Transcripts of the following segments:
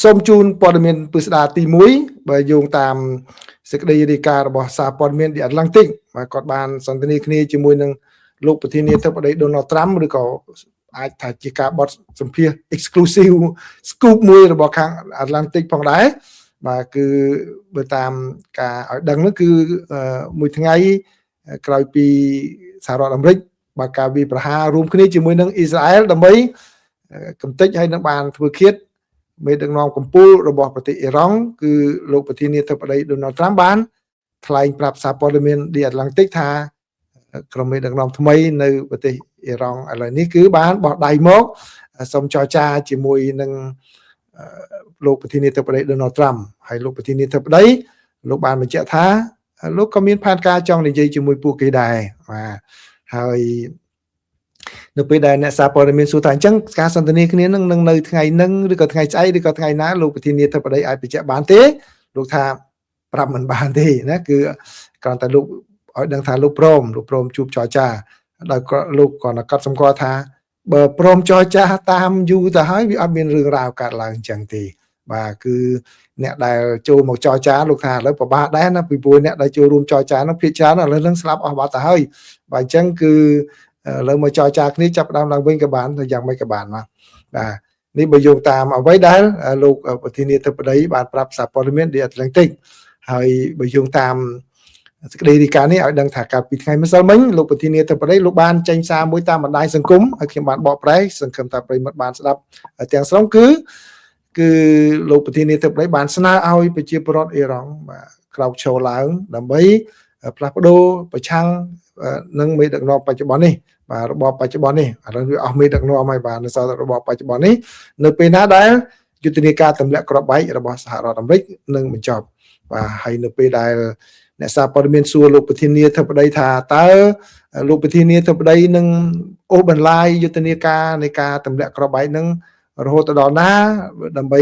សូមជូនព័ត៌មានពិស្ដារទី1បើយោងតាមសេចក្តីរាយការណ៍របស់សារព័ត៌មាន The Atlantic បាទគាត់បានសន្ទនាគ្នាជាមួយនឹងលោកប្រធានាធិបតី Donald Trump ឬក៏អាចថាជាការបត់សម្ភាស exclusive scoop មួយរបស់ខាង Atlantic ផងដែរបាទគឺបើតាមការឲ្យដឹងនោះគឺមួយថ្ងៃក្រោយពីសហរដ្ឋអាមេរិកបាទការវាយប្រហាររួមគ្នាជាមួយនឹងអ៊ីស្រាអែលដើម្បីកំទេចហើយនឹងបានធ្វើឃាតមេដឹកនាំកម្ពុជារបស់ប្រទេសអ៊ីរ៉ង់គឺលោកប្រធានាធិបតី Donald Trump បានថ្លែងប្រាប់សារព័ត៌មាន The Atlantic ថាក្រុមមេដឹកនាំថ្មីនៅប្រទេសអ៊ីរ៉ង់ឥឡូវនេះគឺបានបោះដៃមកសូមចរចាជាមួយនឹងលោកប្រធានាធិបតី Donald Trump ហើយលោកប្រធានាធិបតីលោកបានបញ្ជាក់ថាលោកក៏មានផែនការចង់និយាយជាមួយពួកគេដែរបាទហើយនៅពេលដែលអ្នកសារព័ត៌មានសួរថាអញ្ចឹងការសន្ទនាគ្នានឹងនឹងនៅថ្ងៃនឹងឬក៏ថ្ងៃស្អែកឬក៏ថ្ងៃណាលោកប្រធានាធិបតីអាចបញ្ជាក់បានទេលោកថាប្រាប់មិនបានទេណាគឺគ្រាន់តែលោកឲ្យដឹងថាលោកព្រមលោកព្រមជួបចរចាដោយលោកគ្រាន់តែកត់សម្គាល់ថាបើព្រមចរចាតាមយូរទៅហើយវាអត់មានរឿងរ៉ាវកើតឡើងអញ្ចឹងទេបាទគឺអ្នកដែលចូលមកចរចាលោកថាឥឡូវពិបាកដែរណាពីព្រោះអ្នកដែលចូលរួមចរចានោះភាគច្រើនឥឡូវនឹងស្លាប់អស់បាត់ទៅហើយបាទអញ្ចឹងគឺឥឡូវមកចរចាគ្នាចាប់ផ្ដើមឡើងវិញក៏បានទៅយ៉ាងម៉េចក៏បានមកបាទនេះបើយោងតាមអ្វីដែលលោកប្រធានាធិបតីបានប្រាប់សារព័ត៌មាន The Atlantic ហើយបើយោងតាមសេចក្តីរាយការណ៍នេះឲ្យដឹងថាកាលពីថ្ងៃម្សិលមិញលោកប្រធានាធិបតីលោកបានចេញសារមួយតាមបណ្ដាញសង្គមហើយខ្ញុំបានបកប្រែសង្ឃឹមថាប្រិយមិត្តបានស្ដាប់ទាំងស្រុងគឺគឺលោកប្រធានាធិបតីបានស្នើឲ្យប្រជាពលរដ្ឋអ៊ីរ៉ង់បាទក្រោកឈរឡើងដើម្បីផ្លាស់ប្ដូរប្រឆាំងនឹងមេដឹកនាំបច្ចុប្បន្ននេះបាទរបបបច្ចុប្បន្ននេះឥឡូវវាអស់មេដឹកនាំហើយបាទនៅសល់តែរបបបច្ចុប្បន្ននេះនៅពេលណាដែលយុទ្ធនាការទម្លាក់គ្រាប់បែករបស់សហរដ្ឋអាមេរិកនឹងបញ្ចប់បាទហើយនៅពេលដែលអ្នកសារព័ត៌មានសួរលោកប្រធានាធិបតីថាតើលោកប្រធានាធិបតីនឹងអូសបន្លាយយុទ្ធនាការនៃការទម្លាក់គ្រាប់បែកនឹងរហូតទៅដល់ណាដើម្បី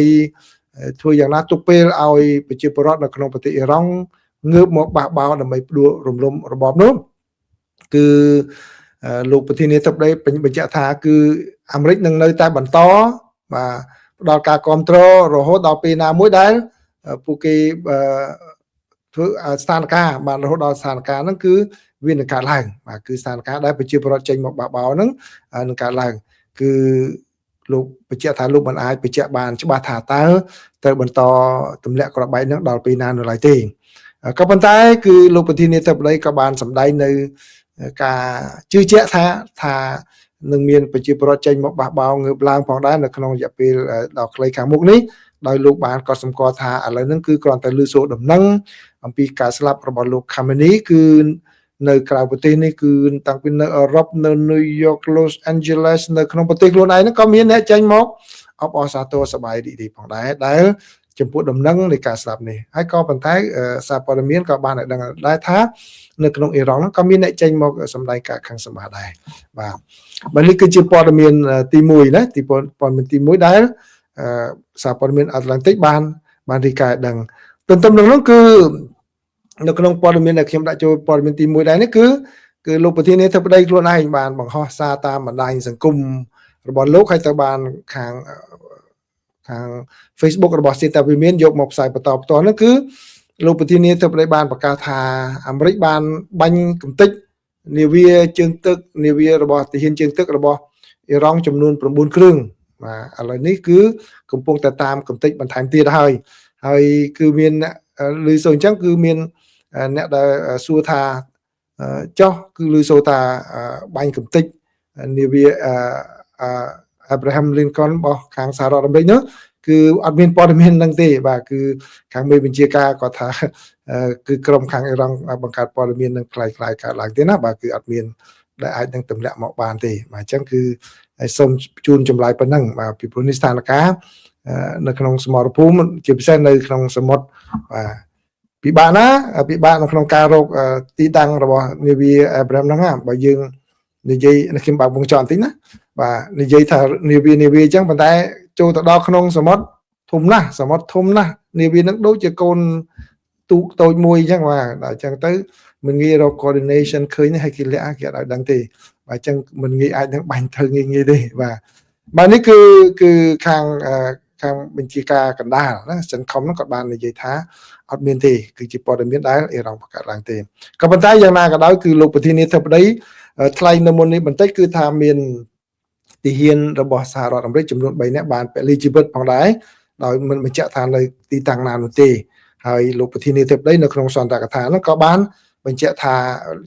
ធ្វើយ៉ាងណាទុកពេលឲ្យប្រជាពលរដ្ឋនៅក្នុងប្រទេសអ៊ីរ៉ង់ងើបមកបះបោរដើម្បីផ្ដួលរំលំរបបនោះគឺលោកប្រធានាធិបតីបញ្ជាក់ថាគឺអាមេរិកនឹងនៅតែបន្តបាទផ្ដល់ការគ្រប់គ្រងរហូតដល់ពេលណាមួយដែលពួកគេធ្វើស្ថានភាពបាទរហូតដល់ស្ថានភាពហ្នឹងគឺវានឹងកើតឡើងបាទគឺស្ថានភាពដែលប្រជាពលរដ្ឋចេញមកបះបោរហ្នឹងនឹងកើតឡើងគឺលោកបញ្ជាក់ថាលោកមិនអាចបញ្ជាក់បានច្បាស់ថាតើត្រូវបន្តទម្លាក់គ្រាប់បែកហ្នឹងដល់ពេលណានៅឡើយទេក៏ប៉ុន្តែគឺលោកប្រធានាធិបតីក៏បានសម្ដែងនៅការជឿជាក់ថាថានឹងមានប្រជាពលរដ្ឋចេញមកបះបោរងើបឡើងផងដែរនៅក្នុងរយៈពេលដ៏ខ្លីខាងមុខនេះដោយលោកបានកត់សម្គាល់ថាឥឡូវហ្នឹងគឺគ្រាន់តែឮសូរដំណឹងអំពីការស្លាប់របស់លោកខាមេនីគឺនៅក្រៅប្រទេសនេះគឺតាំងពីនៅអឺរ៉ុបនៅ New York Los Angeles នៅក្នុងប្រទេសខ្លួនឯងហ្នឹងក៏មានអ្នកចេញមកអបអរសាទរសប្បាយរីករាយផងដែរដែលចំពោះដំណឹងនៃការស្លាប់នេះហើយក៏ប៉ុន្តែសារព័ត៌មានក៏បានឲ្យដឹងដែរថានៅក្នុងអ៊ីរ៉ង់ក៏មានអ្នកចេញមកសម្ដែងការខឹងសម្បាដែរបាទបាទនេះគឺជាព័ត៌មានទី1ណាទីព័ត៌មានទី1ដែលសារព័ត៌មាន Atlantic បានបានរាយការណ៍ដឹងទន្ទឹមនឹងនោះគឺនៅក្នុងព័ត៌មានដែលខ្ញុំដាក់ចូលព័ត៌មានទី1ដែរនេះគឺគឺលោកប្រធានាធិបតីខ្លួនឯងបានបង្ហោះសារតាមបណ្ដាញសង្គមរបស់លោកហើយទៅបានខាងខាង Facebook របស់សេតាវិមានយកមកផ្សាយបន្តផ្ទាល់នោះគឺលោកប្រធានាធិបតីបានប្រកាសថាអាមេរិកបានបាញ់កំទេចនាវាជើងទឹកនាវារបស់ទាហានជើងទឹករបស់អ៊ីរ៉ង់ចំនួន9គ្រឿងបាទឥឡូវនេះគឺកំពុងតែតាមកំទេចបន្ថែមទៀតហើយហើយគឺមានអ្នកឮសូរអញ្ចឹងគឺមានអ្នកដែលសួរថាចុះគឺឮសូរថាបាញ់កំទេចនាវា Abraham Lincoln របស់ខាងសហរដ្ឋអាមេរិកនោះគឺអត់មានព័ត៌មាននឹងទេបាទគឺខាងមេបញ្ជាការគាត់ថាគឺក្រុមខាងអ៊ីរ៉ង់បង្កើតព័ត៌មាននឹងក្លាយៗកើតឡើងទេណាបាទគឺអត់មានដែលអាចនឹងទម្លាក់មកបានទេបាទអញ្ចឹងគឺសូមជូនចម្លើយប៉ុណ្ណឹងបាទពីព្រោះនេះស្ថានភាពនៅក្នុងសមរភូមិជាពិសេសនៅក្នុងសមុទ្របាទពិបាកណាពិបាកនៅក្នុងការរកទីតាំងរបស់នាវា Abraham ហ្នឹងណាបើយើងនិយាយខ្ញុំបើកវងចរបន្តិចណាបាទនិយាយថានាវានាវាអញ្ចឹងប៉ុន្តែចូលទៅដល់ក្នុងសមុទ្រធំណាស់សមុទ្រធំណាស់នាវានឹងដូចជាកូនទូកតូចមួយអញ្ចឹងបាទដល់អញ្ចឹងទៅមិនងាយរក coordination ឃើញហើយគេលាក់គេអត់ឲ្យដឹងទេបាទអញ្ចឹងមិនងាយអាចនឹងបាញ់ត្រូវងាយងាយទេបាទបាទនេះគឺគឺខាង ខាងបញ្ជាការកណ្ដាលណា CENTCOM ហ្នឹងគាត់បាននិយាយថាអត់មានទេគឺជាព័ត៌មានដែលអ៊ីរ៉ង់បង្កើតឡើងទេក៏ប៉ុន្តែយ៉ាងណាក៏ដោយគឺលោកប្រធានាធិបតីថ្លែងនៅមុននេះបន្តិចគឺថាមានទាហានរបស់សហរដ្ឋអាមេរិកចំនួន3នាក់បានពលីជីវិតផងដែរដោយមិនបញ្ជាក់ថានៅទីតាំងណានោះទេហើយលោកប្រធានាធិបតីនៅក្នុងសន្ទរកថាហ្នឹងក៏បានបញ្ជាក់ថា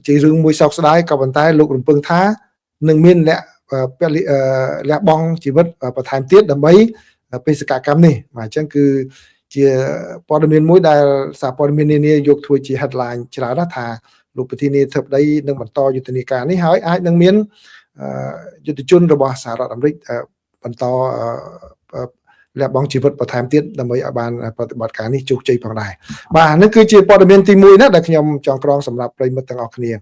ជារឿងមួយសោកស្ដាយក៏ប៉ុន្តែលោករំពឹងថានឹងមានអ្នកពលិលះបង់ជីវិតបន្ថែមទៀតដើម្បីបេសកកម្មនេះបាទអញ្ចឹងគឺជាព័ត៌មានមួយដែលសារព័ត៌មាននានាយកធ្វើជា headline ច្រើនណាស់ថាលោកប្រធានាធិបតីនឹងបន្តយុទ្ធនាការនេះហើយអាចនឹងមានយុទ្ធជនរបស់សហរដ្ឋអាមេរិកបន្តលះបង់ជីវិតបន្ថែមទៀតដើម្បីឲ្យបានប្រតិបត្តិការនេះជោគជ័យផងដែរបាទនេះគឺជាព័ត៌មានទី1ណាដែលខ្ញុំចង់ក្រងសម្រាប់ប្រិយមិត្តទាំងអស់គ្នា។